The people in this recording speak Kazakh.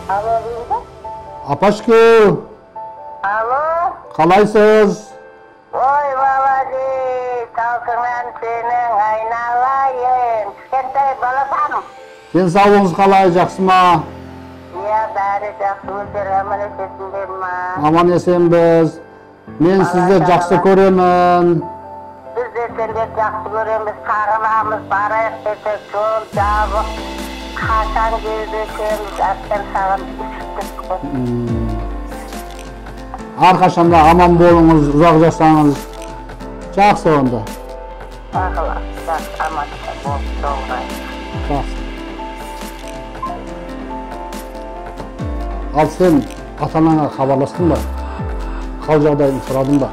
Алло, Бейбіт? Апашке. Алло. Қалайсыз? Ой, молодец, талқыңнан сенің айналайын. Кішкентай балапаным. Денсаулығыңыз қалай, жақсы ма? Иә, бәрі жақсы, өздері аман есендер ма? Аман есенбіз. Мен сізді жақсы көремін. Біз де сендерді жақсы көреміз, сағынамыз, барайық десек, жол жабық. Қашан кездесеміз, әбден сағынып кеттік қой. Әрқашанда аман болыңыз, ұзақ жасаңыз. Жақсы онда. Мақұл, жақсы, аман болып жолығайық. Жақсы. Ал сен ата-анаңа хабарластың ба? Хал жағдайын сұрадың ба?